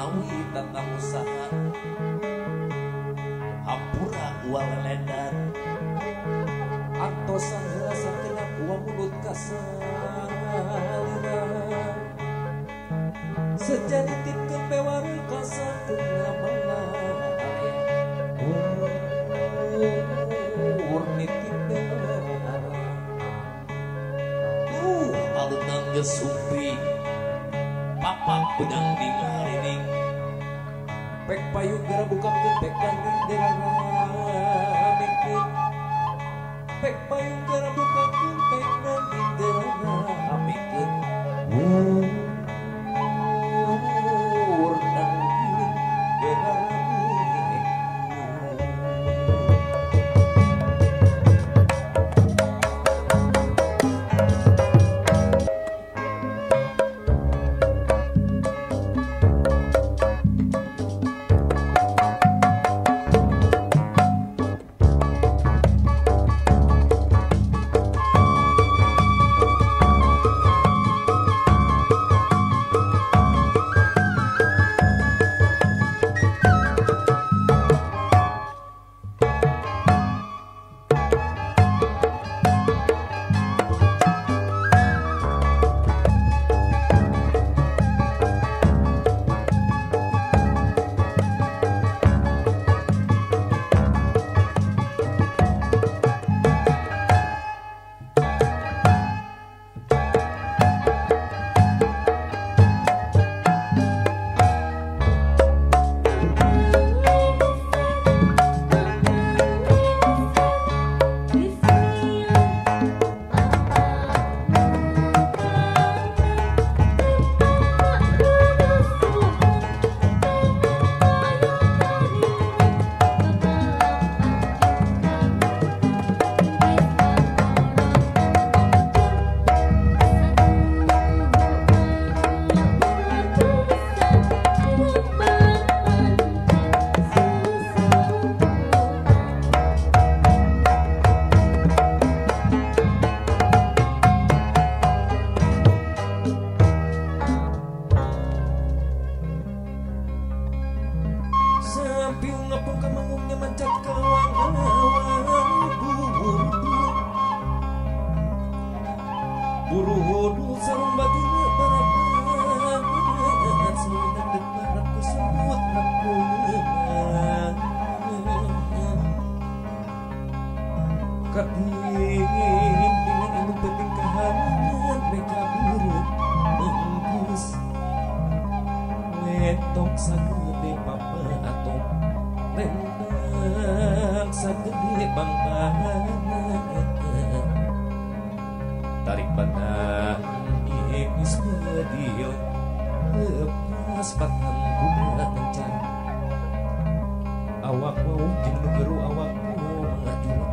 Manawi tentang usaha hampura uang leledan antosan heula sakenak uang mulut kasalira sejadi titkeun bewara kasakeuna balaya ur nitip bewara alunan geus sumping papak benang ding harining pek payung gara bukakeun pek dangding dera ramekeun pek payung gara bukakeun pek dangding dera ramekeun ur dangding dera ramekeun. Tarik panah ignis bedil lepas patan kuda kencan awak mau jeung nu geru awak mau ngajurut.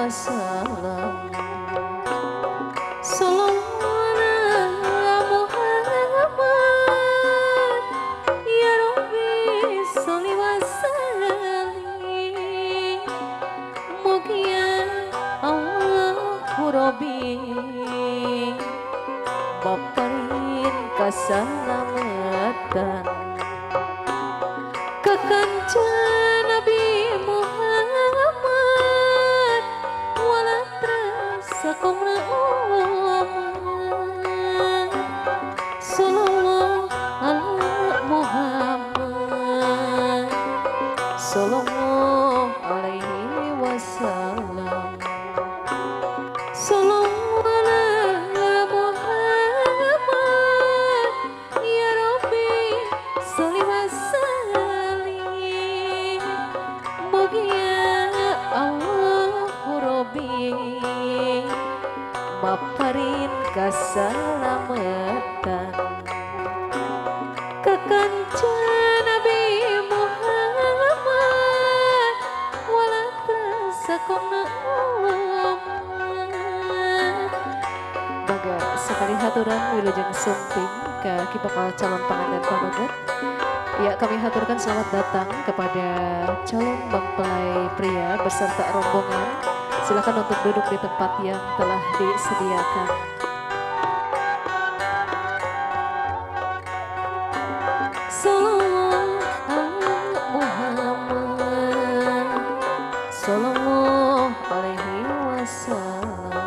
wasallam. Sallallahu ala Muhammad ya Rabbi sholli wa sallim. Mugia Allahu Rabbi baparin kasalamatan kekancan Nabi Muhammad walatra sakumna umat. Sallallahu ala Muhammad sallallahu alaihi wasallam. Sallallahu ala Muhammad ya Rabbi sholli wa sallim. Mugia Allahu Rabbi maparin kasalamatan kekancan Nabi Muhammad walatra sakumna umat. Baga sekali haturan wilujeng sumping ke ki bakal calon panganten pameget. Ya, kami haturkan selamat datang kepada calon mempelai pria beserta rombongan. Silakan untuk duduk di tempat yang telah disediakan. Sallallahu ala Muhammad sallallahu alaihi wasallam.